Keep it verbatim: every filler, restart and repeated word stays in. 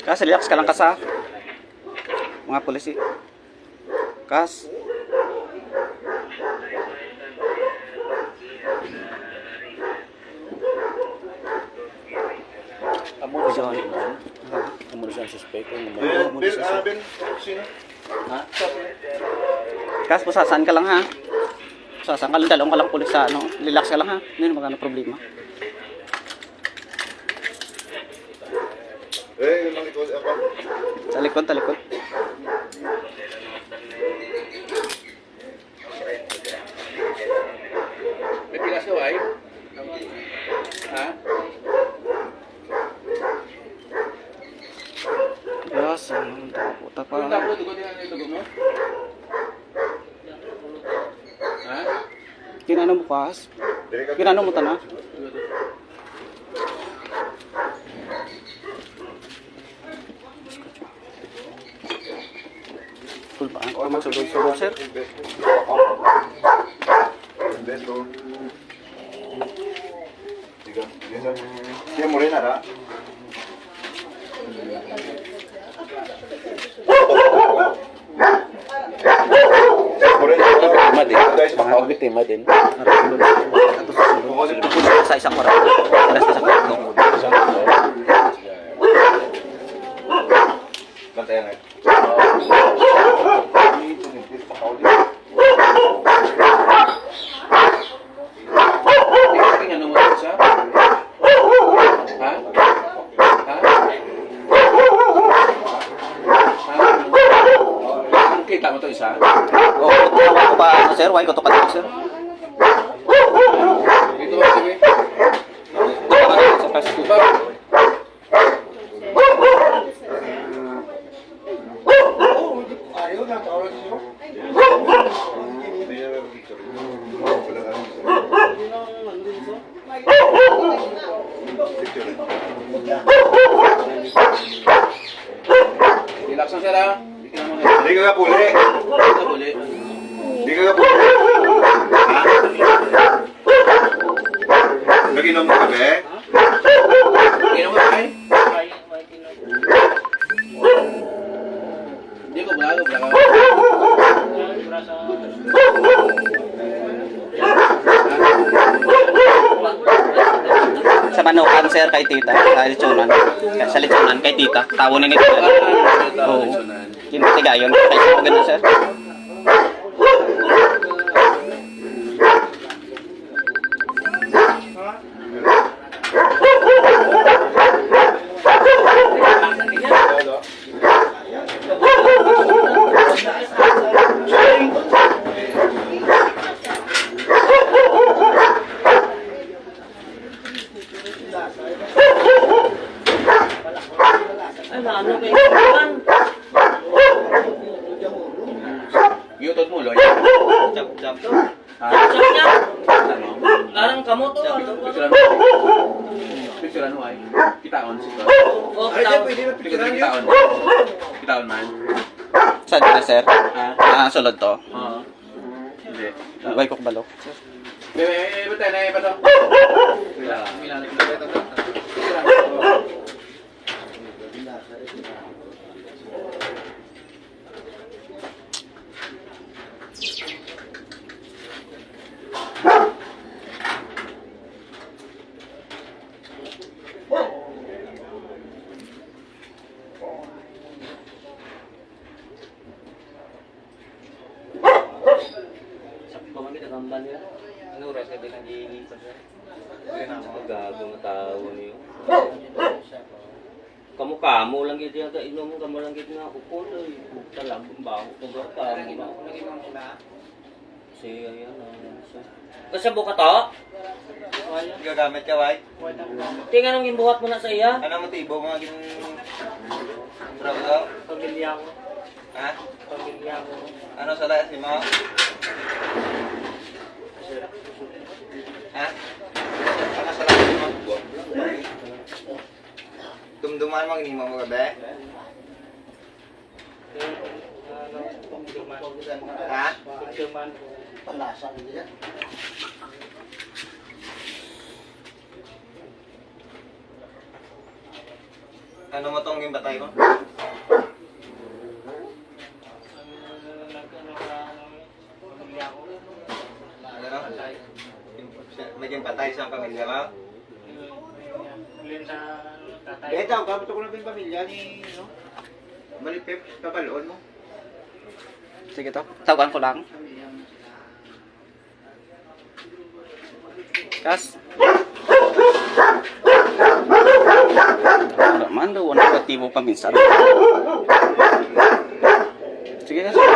Kas, relax ka lang, kas, ha? Mga pulis, eh. Kas. Amo na siya. Amo na siya ang suspect. Amo na siya. Amo na siya. Kas, pusasan ka lang, ha? Pusasan ka lang, dalong ka lang pulis sa, ano, relax ka lang, ha? Hindi naman ka na problema. Eh, yun lang ito, apa? Talikod, talikod. May pilas ka, wai? Ha? Yes, ang puta pa. Yung tapos, dugo din ang itugo mo? Ha? Kinano mo, kas? Kinano mo, tana? Full pa, ah, magsulod-sulod, sir. Siya mo rin, ara. Madi. Mga biktima din. Sa isang oras. Alas sa isang oras. Bantayan na. Tingnan mo siya. Ha? Ha? Ha? Nakita mo to isa? Oo, ito ko pa, ano, sir? Why ko to ka, sir? Dito ba, sige? Ito ka, sir, sa plastic. Diba? Relax lang, sir, ha? Hindi ka kapuli. Hindi ka kapuli. Hindi ka kapuli. Ha? Nag-inom ka, be? Inom ka, be? Hindi ko, wala ko, wala ko. Sa manukan, sir, kay tita, sa lechonan. Sa lechonan, kay tita. Tawo ni ni tita. Oo. Kinatigayon, kay tita, ganun, sir. Ano, ano kayo? Yutod mo, Loy. Chap, chap. Ha? Chap, chap. Ano? Parang kamot, oh, ano? Picturean mo. Picturean mo, ay. Kitaon si Loy. Oh, ay, chap. Pwede na picturean yun. Kitaon. Kitaon man. Saan ka na, sir? Ha? Ah, sulod to. Oo. Hindi. Way ko kabalo. May, may, may, may, may, may, may, Sakto man kita gamban nila. Ano oras ka din nag-iinit pa siya? Gago nga tao niyo. Kamo-kamo lang gid yan, kainom, kamo lang gid nga ukol, eh. Talag, ang baho, taga, kamo lang. Siya yan, ah, siya. Kasabo ka to? Gagamit ka, Wai? Tingan ang gimbuhat mo na sa iya? Ano motibo mo nga gin-, trabaho? Pamilya ko. Ha? Pamilya ko. Ano sa layas mo? Ha? Ano sa layas mo? Dumduman mo, ginimo mo, gabi? Ha? Palasa niya. Ano mo tong ginpatay mo? Ano na? May ginpatay sa pamilya mo? Beta, ang kamot ko lang yung pamilya ni, no? Malipip, kabalon mo. Sige to. Tawagan ko lang. Kas. Wala man daw, wala ka tibo paminsan. Sige, kas.